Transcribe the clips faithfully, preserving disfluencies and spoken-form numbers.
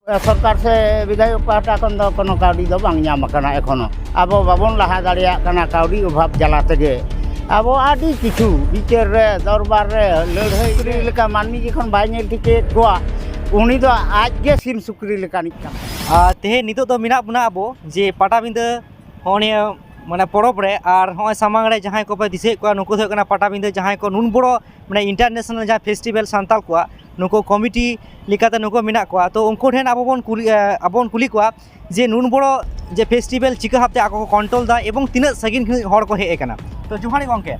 ᱥᱚᱨᱠᱟᱨ ᱥᱮ ᱵᱤᱫᱷᱟᱭᱚᱠ ᱯᱟᱦᱴᱟ ᱠᱷᱚᱱ ᱫᱚ ᱠᱳᱱᱳ ᱠᱟᱹᱣᱰᱤ ᱫᱚ ᱵᱟᱝ ᱧᱟᱢ ᱟᱠᱟᱱᱟ ᱮᱠᱷᱚᱱᱳ᱾ ᱟᱵᱚ ᱵᱟᱵᱚᱱ ᱞᱟᱦᱟ ᱫᱟᱲᱮᱭᱟᱜ ᱠᱟᱱᱟ ᱠᱟᱹᱣᱰᱤ ᱚᱵᱷᱟᱵᱽ ᱡᱟᱞᱟ ᱛᱮᱜᱮ᱾ ᱟᱵᱚ ᱟᱹᱰᱤ ᱠᱤᱪᱷᱩ ᱵᱤᱪᱟᱹᱨ ᱨᱮ, ᱫᱚᱨᱵᱟᱨ ᱨᱮ, ᱞᱟᱹᱲᱦᱟᱹᱭ ᱨᱮ ᱞᱮᱠᱟ ᱢᱟᱹᱱᱢᱤ ᱡᱚᱠᱷᱚᱱ ᱵᱟᱭ ᱧᱮᱞ ᱴᱷᱤᱠᱟᱹᱭᱮᱫ ᱠᱚᱣᱟ, ᱩᱱᱤ ᱫᱚ ᱟᱡ ᱜᱮ ᱥᱤᱢ ᱥᱩᱠᱨᱤ ᱞᱮᱠᱟᱱᱤᱡ ᱠᱟᱱᱟ᱾ ᱟᱨ ᱛᱮᱦᱮᱧ ᱱᱤᱛᱚᱜ ᱫᱚ ᱢᱮᱱᱟᱜ ᱵᱚᱱᱟ ᱟᱵᱚ ᱡᱮ ᱯᱟᱴᱟᱵᱤᱸᱫᱟᱹ ᱦᱚᱸᱜᱼᱚ ᱱᱤᱭᱟᱹ ᱢᱟᱱᱮ ᱯᱚᱨᱚᱵᱽ ᱨᱮ, ᱟᱨ ᱦᱚᱸᱜᱼᱚᱭ ᱥᱟᱢᱟᱝ ᱨᱮ ᱡᱟᱦᱟᱸᱭ ᱠᱚᱯᱮ ᱫᱤᱥᱟᱹᱭᱮᱫ ᱠᱚᱣᱟ, ᱱᱩᱠᱩ ᱫᱚ ᱦᱩᱭᱩᱜ ᱠᱟᱱᱟ ᱯᱟᱴᱟᱵᱤᱸᱫᱟᱹ ᱡᱟᱦᱟᱸᱭ ᱠᱚ ᱱᱩᱱ ᱵᱚᱲᱚ ᱢᱟᱱᱮ ᱤᱱᱴᱟᱨᱱᱮᱥᱱᱟᱞ ᱡᱟᱦᱟᱸ ᱯᱷᱮᱥᱴᱤᱵᱮᱞ ᱥᱟᱱᱛᱟᱲ ᱠᱚᱣᱟᱜ, ᱱᱩᱠᱩ ᱠᱚᱢᱤᱴᱤ ᱞᱮᱠᱟᱛᱮ ᱱᱩᱠᱩ ᱢᱮᱱᱟᱜ ᱠᱚᱣᱟ᱾ ᱛᱚ ᱩᱱᱠᱩ ᱴᱷᱮᱱ ᱟᱵᱚ ᱵᱚᱱ ᱠᱩᱞᱤ, ᱮ, ᱟᱵᱚ ᱵᱚᱱ ᱠᱩᱞᱤ ᱠᱚᱣᱟ ᱡᱮ ᱱᱩᱱ ᱵᱚᱲᱚ ᱡᱮ ᱯᱷᱮᱥᱴᱤᱵᱮᱞ ᱪᱤᱠᱟᱹ ᱵᱷᱟᱵᱛᱮ ᱟᱠᱚ ᱠᱚ ᱠᱚᱱᱴᱨᱳᱞ ᱫᱟ ᱮᱵᱚᱝ ᱛᱤᱱᱟᱹᱜ ᱥᱟᱺᱜᱤᱧ ᱠᱷᱚᱱ ᱦᱚᱲ ᱠᱚ ᱦᱮᱡ ᱟᱠᱟᱱᱟ᱾ ᱛᱚ ᱡᱚᱦᱟᱨ ᱜᱮ ᱜᱚᱢᱠᱮ᱾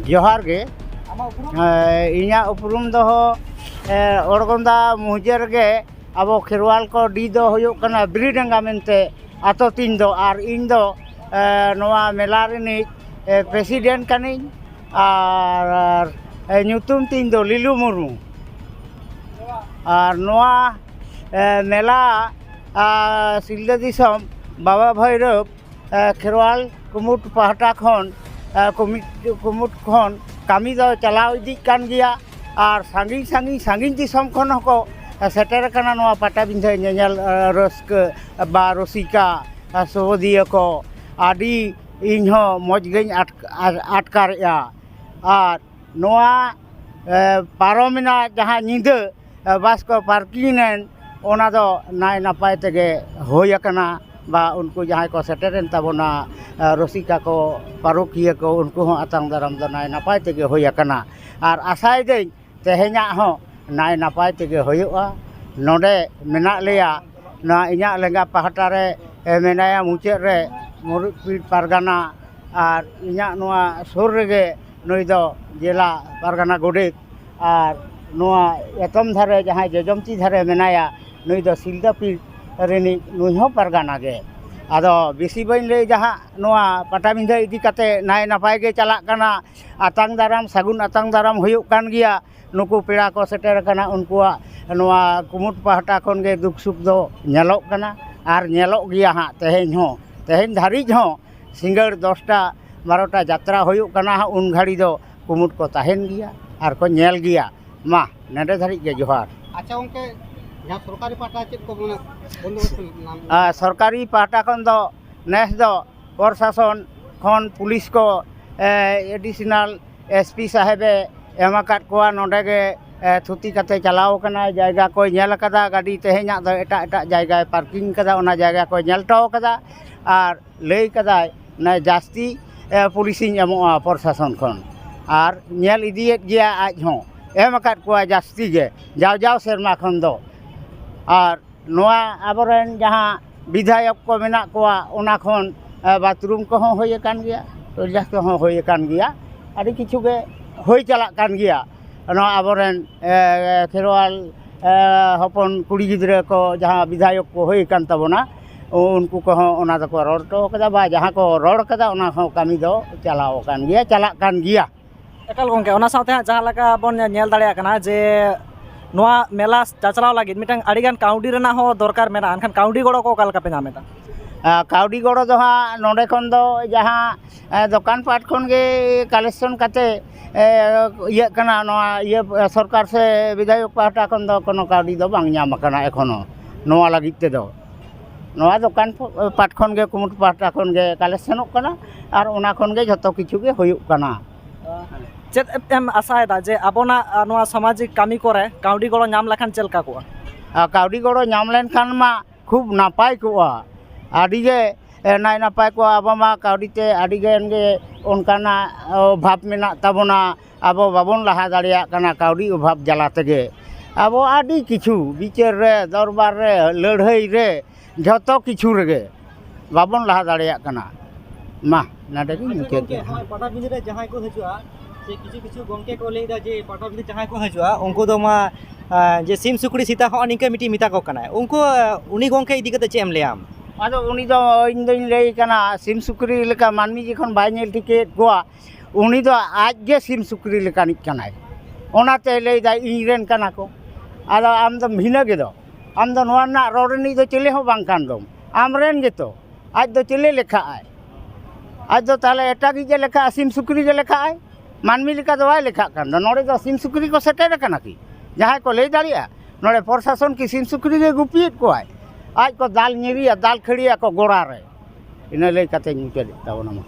ᱡᱚᱦᱟᱨ ᱜᱮ᱾ ᱟᱢᱟᱜ ᱩᱯᱨᱩᱢ? ᱮ, ᱤᱧᱟᱹᱜ ᱩᱯᱨᱩᱢ ᱫᱚ, ᱮ, ᱚᱲᱜᱚᱸᱫᱟ ᱢᱩᱦᱡᱟᱹ ᱨᱮᱜᱮ ᱟᱵᱚ ᱠᱷᱮᱨᱣᱟᱞ ᱠᱚ ᱰᱤ ᱫᱚ ᱦᱩᱭᱩᱜ ᱠᱟᱱᱟ ᱵᱤᱨᱤᱰᱟᱸᱜᱟ ᱢᱮᱱᱛᱮ ᱟᱛᱳ ᱛᱤᱧ ᱫᱚ, ᱟᱨ ᱤᱧ ᱫᱚ, ᱮ, ᱱᱚᱣᱟ ᱢᱮᱞᱟ ᱨᱤᱱᱤᱡ, ᱮ, ᱯᱨᱮᱥᱤᱰᱮᱱᱴ ᱠᱟᱹᱱᱟᱹᱧ, ᱟᱨ, ᱟᱨ, ᱮ, ᱧᱩᱛᱩᱢ ᱛᱤᱧ ᱫᱚ ᱞᱤᱞᱩ ᱢᱩᱨᱢᱩ᱾ ᱟᱨ ᱱᱚᱣᱟ, ᱮ, ᱢᱮᱞᱟ, ᱟ, ᱥᱤᱞᱫᱟᱹ ᱫᱤᱥᱚᱢ ᱵᱟᱵᱟ ᱵᱷᱳᱭᱨᱳᱵ, ᱮ, ᱠᱷᱮᱨᱣᱟᱞ ᱠᱩᱢᱩᱴ ᱯᱟᱦᱴᱟ ᱠᱷᱚᱱ, ᱮ, ᱠᱚᱢᱤ-, ᱠᱩᱢᱩᱴ ᱠᱷᱚᱱ ᱠᱟᱹᱢᱤ ᱫᱚ ᱪᱟᱞᱟᱣ ᱤᱫᱤᱜ ᱠᱟᱱ ᱜᱮᱭᱟ᱾ ᱟᱨ ᱥᱟᱺᱜᱤᱧ ᱥᱟᱺᱜᱤᱧ, ᱥᱟᱺᱜᱤᱧ ᱫᱤᱥᱚᱢ ᱠᱷᱚᱱ ᱦᱚᱸᱠᱚ ᱥᱮᱴᱮᱨ ᱟᱠᱟᱱᱟ ᱱᱚᱣᱟ ᱯᱟᱴᱟᱵᱤᱸᱫᱷᱟᱹ ᱧᱮᱧᱮᱞ, ᱮ, ᱨᱟᱹᱥᱠᱟᱹ ᱵᱟ ᱨᱩᱥᱤᱠᱟ, ᱮ, ᱥᱚᱵᱚᱫᱤᱭᱟᱹ ᱠᱚ᱾ ᱟᱹᱰᱤ ᱤᱧ ᱦᱚᱸ ᱢᱚᱡᱽ ᱜᱮᱧ ᱟᱴ-, ᱟ-, ᱟᱴᱠᱟᱨᱮᱜᱼᱟ᱾ ᱟᱨ ᱱᱚᱣᱟ, ᱮ, ᱯᱟᱨᱚᱢᱮᱱᱟ ᱡᱟᱦᱟᱸ ᱧᱤᱫᱟᱹ, ᱮ, ᱵᱟᱥ ᱠᱚ ᱯᱟᱨᱠᱤᱝ ᱮᱱ, ᱚᱱᱟ ᱫᱚ ᱱᱟᱭ ᱱᱟᱯᱟᱭ ᱛᱮᱜᱮ ᱦᱩᱭ ᱟᱠᱟᱱᱟ᱾ ᱵᱟ ᱩᱱᱠᱩ ᱡᱟᱦᱟᱸᱭ ᱠᱚ ᱥᱮᱴᱮᱨᱮᱱ ᱛᱟᱵᱚᱱᱟ, ᱮ, ᱨᱩᱥᱤᱠᱟ ᱠᱚ, ᱯᱟᱹᱨᱩᱠᱷᱤᱭᱟᱹ ᱠᱚ, ᱩᱱᱠᱩ ᱦᱚᱸ ᱟᱛᱟᱝ ᱫᱟᱨᱟᱢ ᱫᱚ ᱱᱟᱭ ᱱᱟᱯᱟᱭ ᱛᱮᱜᱮ ᱦᱩᱭ ᱟᱠᱟᱱᱟ᱾ ᱟᱨ ᱟᱥᱟᱭᱮᱫᱟᱹᱧ ᱛᱮᱦᱮᱧᱟᱜ ᱦᱚᱸ ᱱᱟᱭ ᱱᱟᱯᱟᱭ ᱛᱮᱜᱮ ᱦᱩᱭᱩᱜᱼᱟ᱾ ᱱᱚᱰᱮ ᱢᱮᱱᱟᱜ ᱞᱮᱭᱟ, ᱱᱚᱣᱟ ᱤᱧᱟᱹᱜ ᱞᱮᱸᱜᱟ ᱯᱟᱦᱴᱟ ᱨᱮ, ᱮ, ᱢᱮᱱᱟᱭᱟ, ᱢᱩᱪᱟᱹᱫ ᱨᱮ ᱢᱩᱨᱩᱫ ᱯᱤᱲ ᱯᱟᱨᱜᱟᱱᱟ, ᱟᱨ ᱤᱧᱟᱹᱜ ᱱᱚᱣᱟ ᱥᱩᱨ ᱨᱮᱜᱮ ᱱᱩᱭ ᱫᱚ ᱡᱮᱞᱟ ᱯᱟᱨᱜᱟᱱᱟ ᱜᱚᱰᱮᱛ, ᱟᱨ ᱱᱚᱣᱟ ᱮᱛᱚᱢ ᱫᱷᱟᱨᱮ ᱡᱟᱦᱟᱸᱭ ᱡᱚᱡᱚᱢᱛᱤ ᱫᱷᱟᱨᱮ ᱢᱮᱱᱟᱭᱟ, ᱱᱩᱭ ᱫᱚ ᱥᱤᱞᱫᱟᱹ ᱯᱤᱲ ᱨᱤᱱᱤᱡ, ᱱᱩᱭ ᱦᱚᱸ ᱯᱟᱨᱜᱟᱱᱟ ᱜᱮ᱾ ᱟᱫᱚ ᱵᱮᱥᱤ ᱵᱟᱹᱧ ᱞᱟᱹᱭ ᱫᱟ ᱦᱟᱸᱜ, ᱱᱚᱣᱟ ᱯᱟᱴᱟᱵᱤᱸᱫᱷᱟᱹ ᱤᱫᱤ ᱠᱟᱛᱮ ᱱᱟᱭ ᱱᱟᱯᱟᱭ ᱜᱮ ᱪᱟᱞᱟᱜ ᱠᱟᱱᱟ᱾ ᱟᱛᱟᱝ ᱫᱟᱨᱟᱢ, ᱥᱟᱹᱜᱩᱱ ᱟᱛᱟᱝ ᱫᱟᱨᱟᱢ ᱦᱩᱭᱩᱜ ᱠᱟᱱ ᱜᱮᱭᱟ᱾ ᱱᱩᱠᱩ ᱯᱮᱲᱟ ᱠᱚ ᱥᱮᱴᱮᱨ ᱟᱠᱟᱱᱟ, ᱩᱱᱠᱩᱣᱟᱜ ᱱᱚᱣᱟ ᱠᱩᱢᱩᱴ ᱯᱟᱦᱴᱟ ᱠᱷᱚᱱ ᱜᱮ ᱫᱩᱠ ᱥᱩᱠ ᱫᱚ ᱧᱮᱞᱚᱜ ᱠᱟᱱᱟ ᱟᱨ ᱧᱮᱞᱚᱜ ᱜᱮᱭᱟ ᱦᱟᱸᱜ ᱛᱮᱦᱮᱧ ᱦᱚᱸ, ᱛᱮᱦᱮᱧ ᱫᱷᱟᱹᱨᱤᱡ ᱦᱚᱸ᱾ ᱥᱤᱸᱜᱟᱹᱲ ᱫᱚᱥᱴᱟ ᱵᱟᱨᱚᱴᱟ ᱡᱟᱛᱨᱟ ᱦᱩᱭᱩᱜ ᱠᱟᱱᱟ ᱦᱟᱸᱜ, ᱩᱱ ᱜᱷᱟᱹᱲᱤ ᱫᱚ ᱠᱩᱢᱩᱴ ᱠᱚ ᱛᱟᱦᱮᱱ ᱜᱮᱭᱟ ᱟᱨ ᱠᱚ ᱧᱮᱞ ᱜᱮᱭᱟ᱾ ᱢᱟ, ᱱᱚᱰᱮ ᱫᱷᱟᱹᱨᱤᱡ ᱜᱮ, ᱡᱚᱦᱟᱨ᱾ ᱟᱪᱪᱷᱟ ᱜᱚᱢᱠᱮ, ᱡᱟᱦᱟᱸ ᱥᱚᱨᱠᱟᱨᱤ ᱯᱟᱦᱴᱟ ᱪᱮᱫ ᱠᱚ ᱢᱟᱱᱮ ᱵᱚᱱᱫᱳᱵᱚᱥᱛ ᱧᱟᱢ? ᱟᱨ ᱥᱚᱨᱠᱟᱨᱤ ᱯᱟᱦᱴᱟ ᱠᱷᱚᱱ ᱫᱚ ᱱᱮᱥ ᱫᱚ ᱯᱨᱚᱥᱟᱥᱚᱱ ᱠᱷᱚᱱ ᱯᱩᱞᱤᱥ ᱠᱚ, ᱮ, ᱮᱰᱤᱥᱚᱱᱟᱞ ᱮᱥ ᱯᱤ ᱥᱟᱦᱮᱵᱮ ᱮᱢ ᱟᱠᱟᱫ ᱠᱚᱣᱟ᱾ ᱱᱚᱰᱮ ᱜᱮ, ᱮ, ᱛᱷᱩᱛᱤ ᱠᱟᱛᱮ ᱪᱟᱞᱟᱣ ᱟᱠᱟᱱᱟᱭ, ᱡᱟᱭᱜᱟ ᱠᱚᱭ ᱧᱮᱞ ᱟᱠᱟᱫᱟ, ᱜᱟᱹᱰᱤ ᱛᱮᱦᱮᱧᱟᱜ ᱫᱚ ᱮᱴᱟᱜ ᱮᱴᱟᱜ ᱡᱟᱭᱜᱟᱭ ᱯᱟᱨᱠᱤᱝ ᱟᱠᱟᱫᱟ, ᱚᱱᱟ ᱡᱟᱭᱜᱟ ᱠᱚᱭ ᱧᱮᱞ ᱦᱚᱴᱚ ᱟᱠᱟᱫᱟ᱾ ᱟᱨ ᱞᱟᱹᱭ ᱠᱟᱫᱟᱭ, ᱚᱱᱟ ᱡᱟᱹᱥᱛᱤ, ᱮ, ᱯᱩᱞᱤᱥᱤᱧ ᱮᱢᱚᱜᱼᱟ ᱯᱨᱚᱥᱟᱥᱚᱱ ᱠᱷᱚᱱ, ᱟᱨ ᱧᱮᱞ ᱤᱫᱤᱭᱮᱫ ᱜᱮᱭᱟ ᱟᱡ ᱦᱚᱸ, ᱮᱢ ᱟᱠᱟᱫ ᱠᱚᱣᱟ ᱡᱟᱹᱥᱛᱤ ᱜᱮ ᱡᱟᱣ ᱡᱟᱣ ᱥᱮᱨᱢᱟ ᱠᱷᱚᱱ ᱫᱚ᱾ ᱟᱨ ᱱᱚᱣᱟ ᱟᱵᱚᱨᱮᱱ ᱡᱟᱦᱟᱸ ᱵᱤᱫᱷᱟᱭᱚᱠ ᱠᱚ ᱢᱮᱱᱟᱜ ᱠᱚᱣᱟ, ᱚᱱᱟ ᱠᱷᱚᱱ, ᱮ, ᱵᱟᱛᱷᱨᱩᱢ ᱠᱚᱦᱚᱸ ᱦᱩᱭ ᱟᱠᱟᱱ ᱜᱮᱭᱟ, ᱴᱚᱭᱞᱮᱴ ᱠᱚᱦᱚᱸ ᱦᱩᱭ ᱟᱠᱟᱱ ᱜᱮᱭᱟ, ᱟᱹᱰᱤ ᱠᱤᱪᱷᱩ ᱜᱮ ᱦᱩᱭ ᱪᱟᱞᱟᱜ ᱠᱟᱱ ᱜᱮᱭᱟ᱾ ᱱᱚᱣᱟ ᱟᱵᱚᱨᱮᱱ, ᱮ, ᱠᱷᱮᱨᱣᱟᱞ, ᱮ, ᱦᱚᱯᱚᱱ ᱠᱩᱲᱤ ᱜᱤᱫᱽᱨᱟᱹ ᱠᱚ ᱡᱟᱦᱟᱸ ᱵᱤᱫᱷᱟᱭᱚᱠ ᱠᱚ ᱦᱩᱭ ᱟᱠᱟᱱ ᱛᱟᱵᱚᱱᱟ, ᱩᱱᱠᱩ ᱠᱚᱦᱚᱸ ᱚᱱᱟ ᱫᱚᱠᱚ ᱨᱚᱲ ᱦᱚᱴᱚ ᱠᱟᱫᱟ, ᱵᱟ ᱡᱟᱦᱟᱸ ᱠᱚ ᱨᱚᱲ ᱠᱟᱫᱟ, ᱚᱱᱟ ᱦᱚᱸ ᱠᱟᱹᱢᱤ ᱫᱚ ᱪᱟᱞᱟᱣ ᱟᱠᱟᱱ ᱜᱮᱭᱟ, ᱪᱟᱞᱟᱜ ᱠᱟᱱ ᱜᱮᱭᱟ᱾ ᱮᱠᱟᱞ ᱜᱚᱢᱠᱮ, ᱚᱱᱟ ᱥᱟᱶᱛᱮ ᱦᱟᱸᱜ ᱡᱟᱦᱟᱸ ᱞᱮᱠᱟ ᱵᱚᱱ ᱧᱮᱞ ᱫᱟᱲᱮᱭᱟᱜ ᱠᱟᱱᱟ ᱡᱮ ᱱᱚᱣᱟ ᱢᱮᱞᱟ ᱪᱟᱪᱞᱟᱣ ᱞᱟᱹᱜᱤᱫ ᱢᱤᱫᱴᱟᱝ ᱟᱹᱰᱤᱜᱟᱱ ᱠᱟᱹᱣᱰᱤ ᱨᱮᱱᱟᱜ ᱦᱚᱸ ᱫᱚᱨᱠᱟᱨ ᱢᱮᱱᱟᱜᱼᱟ, ᱮᱱᱠᱷᱟᱱ ᱠᱟᱹᱣᱰᱤ ᱜᱚᱲᱚ ᱠᱚ ᱚᱠᱟ ᱞᱮᱠᱟ ᱯᱮ ᱧᱟᱢ ᱮᱫᱟ? ᱟᱨ ᱠᱟᱹᱣᱰᱤ ᱜᱚᱲᱚ ᱫᱚ ᱦᱟᱸᱜ ᱱᱚᱰᱮ ᱠᱷᱚᱱ ᱫᱚ ᱡᱟᱦᱟᱸ, ᱮ, ᱫᱚᱠᱟᱱ ᱯᱟᱴ ᱠᱷᱚᱱ ᱜᱮ ᱠᱟᱞᱮᱠᱥᱚᱱ ᱠᱟᱛᱮ, ᱮ, ᱤᱭᱟᱹᱜ ᱠᱟᱱᱟ, ᱱᱚᱣᱟ ᱤᱭᱟᱹ ᱥᱚᱨᱠᱟᱨ ᱥᱮ ᱵᱤᱫᱷᱟᱭᱚᱠ ᱯᱟᱦᱴᱟ ᱠᱷᱚᱱ ᱫᱚ ᱠᱳᱱᱳ ᱠᱟᱹᱣᱰᱤ ᱫᱚ ᱵᱟᱝ ᱧᱟᱢ ᱟᱠᱟᱱᱟ ᱮᱠᱷᱚᱱᱳ ᱱᱚᱣᱟ ᱞᱟᱹᱜᱤᱫ ᱛᱮᱫᱚ᱾ ᱱᱚᱣᱟ ᱫᱚᱠᱟᱱ ᱯᱟᱴ ᱠᱷᱚᱱ ᱜᱮ, ᱠᱩᱢᱩᱴ ᱯᱟᱦᱴᱟ ᱠᱷᱚᱱ ᱜᱮ ᱠᱟᱞᱮᱠᱥᱚᱱᱚᱜ ᱠᱟᱱᱟ, ᱟᱨ ᱚᱱᱟ ᱠᱷᱚᱱ ᱜᱮ ᱡᱷᱚᱛᱚ ᱠᱤᱪᱷᱩ ᱜᱮ ᱦᱩᱭᱩᱜ ᱠᱟᱱᱟ᱾ ᱪᱮᱫ ᱮᱢ ᱟᱥᱟᱭᱮᱫᱟ ᱡᱮ ᱟᱵᱚᱱᱟᱜ, ᱟ, ᱱᱚᱣᱟ ᱥᱟᱢᱟᱡᱤᱠ ᱠᱟᱹᱢᱤ ᱠᱚᱨᱮ ᱠᱟᱹᱣᱰᱤ ᱜᱚᱲᱚ ᱧᱟᱢ ᱞᱮᱠᱷᱟᱱ ᱪᱮᱫ ᱞᱮᱠᱟ ᱠᱚᱜᱼᱟ? ᱟᱨ ᱠᱟᱹᱣᱰᱤ ᱜᱚᱲᱚ ᱧᱟᱢ ᱞᱮᱱᱠᱷᱟᱱ ᱢᱟ ᱠᱷᱩᱵ ᱱᱟᱯᱟᱭ ᱠᱚᱜᱼᱟ, ᱟᱹᱰᱤ ᱜᱮ, ᱮ, ᱱᱟᱭ ᱱᱟᱯᱟᱭ ᱠᱚᱜᱼᱟ᱾ ᱟᱵᱚ ᱢᱟ ᱠᱟᱹᱣᱰᱤ ᱛᱮ ᱟᱹᱰᱤ ᱜᱟᱱ ᱜᱮ ᱚᱱᱠᱟᱱᱟᱜ ᱚᱵᱷᱟᱵᱽ ᱢᱮᱱᱟᱜ ᱛᱟᱵᱚᱱᱟ, ᱟᱵᱚ ᱵᱟᱵᱚᱱ ᱞᱟᱦᱟ ᱫᱟᱲᱮᱭᱟᱜ ᱠᱟᱱᱟ ᱠᱟᱹᱣᱰᱤ ᱚᱵᱷᱟᱵᱽ ᱡᱟᱞᱟ ᱛᱮᱜᱮ᱾ ᱟᱵᱚ ᱟᱹᱰᱤ ᱠᱤᱪᱷᱩ ᱵᱤᱪᱟᱹᱨ ᱨᱮ, ᱫᱚᱨᱵᱟᱨ ᱨᱮ, ᱞᱟᱹᱲᱦᱟᱹᱭ ᱨᱮ, ᱡᱷᱚᱛᱚ ᱠᱤᱪᱷᱩ ᱨᱮᱜᱮ ᱵᱟᱵᱚᱱ ᱞᱟᱦᱟ ᱫᱟᱲᱮᱭᱟᱜ ᱠᱟᱱᱟ᱾ ᱢᱟ, ᱱᱚᱰᱮ ᱜᱤᱧ ᱟᱪᱪᱷᱟ ᱢᱩᱪᱟᱹᱫ ᱜᱚᱢᱠᱮ, ᱠᱮᱫᱼᱟ᱾ ᱱᱚᱜᱼᱚᱭ ᱯᱟᱴᱟᱵᱤᱸᱫᱷᱟᱹ ᱨᱮ ᱡᱟᱦᱟᱸᱭ ᱠᱚ ᱦᱤᱡᱩᱜᱼᱟ, ᱥᱮ ᱠᱤᱪᱷᱩ ᱠᱤᱪᱷᱩ ᱜᱚᱢᱠᱮ ᱠᱚ ᱞᱟᱹᱭᱫᱟ ᱡᱮ ᱯᱟᱴᱟᱵᱤᱸᱫᱷᱟᱹ ᱡᱟᱦᱟᱸᱭ ᱠᱚ ᱦᱤᱡᱩᱜᱼᱟ, ᱩᱱᱠᱩ ᱫᱚ ᱢᱟ, ᱟ, ᱡᱮ ᱥᱤᱢ ᱥᱩᱠᱨᱤ ᱥᱮᱛᱟ ᱦᱚᱸ ᱱᱤᱝᱠᱟᱹ ᱢᱤᱫᱴᱤᱡ ᱢᱮᱛᱟ ᱠᱚ ᱠᱟᱱᱟᱭ, ᱩᱱᱠᱩ, ᱟ, ᱩᱱᱤ ᱜᱚᱢᱠᱮ ᱤᱫᱤ ᱠᱟᱛᱮ ᱪᱮᱫ ᱮᱢ ᱞᱟᱹᱭᱟᱢ? ᱟᱫᱚ ᱩᱱᱤ ᱫᱚ, ᱤᱧ ᱫᱚᱧ ᱞᱟᱹᱭ ᱠᱟᱱᱟ, ᱥᱤᱢ ᱥᱩᱠᱨᱤ ᱞᱮᱠᱟ ᱢᱟᱹᱱᱢᱤ ᱡᱚᱠᱷᱚᱱ ᱵᱟᱭ ᱧᱮᱞ ᱴᱷᱤᱠᱟᱹᱭᱮᱫ ᱠᱚᱣᱟ, ᱩᱱᱤ ᱫᱚ ᱟᱡ ᱜᱮ ᱥᱤᱢ ᱥᱩᱠᱨᱤ ᱞᱮᱠᱟᱱᱤᱡ ᱠᱟᱱᱟᱭ᱾ ᱚᱱᱟᱛᱮ ᱞᱟᱹᱭᱫᱟᱭ, "ᱤᱧ ᱨᱮᱱ ᱠᱟᱱᱟ ᱠᱚ᱾" ᱟᱫᱚ ᱟᱢ ᱫᱚ ᱵᱷᱤᱱᱟᱹ ᱜᱮᱫᱚ, ᱟᱢ ᱫᱚ ᱱᱚᱣᱟ ᱨᱮᱱᱟᱜ ᱨᱚᱲ ᱨᱤᱱᱤᱡ ᱫᱚ ᱪᱤᱞᱤ ᱦᱚᱸ ᱵᱟᱝ ᱠᱟᱱ ᱫᱚᱢ, ᱟᱢ ᱨᱮᱱ ᱜᱮᱛᱚ᱾ ᱟᱡ ᱫᱚ ᱪᱤᱞᱤ ᱞᱮᱠᱷᱟᱜ ᱟᱭ? ᱟᱡ ᱫᱚ ᱛᱟᱦᱞᱮ ᱮᱴᱟᱜᱤᱡ ᱜᱮ ᱞᱮᱠᱷᱟᱜᱼᱟ, ᱥᱤᱢ ᱥᱩᱠᱨᱤ ᱜᱮ ᱞᱮᱠᱷᱟᱜ ᱟᱭ, ᱢᱟᱹᱱᱢᱤ ᱞᱮᱠᱟ ᱫᱚ ᱵᱟᱭ ᱞᱮᱠᱷᱟᱜ ᱠᱟᱱ ᱫᱚ᱾ ᱱᱚᱰᱮ ᱫᱚ ᱥᱤᱢ ᱥᱩᱠᱨᱤ ᱠᱚ ᱥᱮᱴᱮᱨ ᱟᱠᱟᱱᱟ ᱠᱤ? ᱡᱟᱦᱟᱸᱭ ᱠᱚ ᱞᱟᱹᱭ ᱫᱟᱲᱮᱭᱟᱜᱼᱟ, ᱱᱚᱰᱮ ᱯᱨᱚᱥᱟᱥᱚᱱ ᱠᱤ ᱥᱤᱢ ᱥᱩᱠᱨᱤ ᱜᱮ ᱜᱩᱯᱤᱭᱮᱫ ᱠᱚᱣᱟᱭ? ᱟᱡ ᱠᱚ ᱫᱟᱞ ᱧᱤᱨᱤᱭᱟ, ᱫᱟᱞ ᱠᱷᱟᱹᱲᱤᱭᱟ ᱠᱚ ᱜᱚᱲᱟ ᱨᱮ᱾ ᱤᱱᱟᱹ ᱞᱟᱹᱭ ᱠᱟᱛᱮᱧ ᱢᱩᱪᱟᱹᱫᱮᱫ ᱛᱟᱵᱚᱱᱟ ᱢᱟ᱾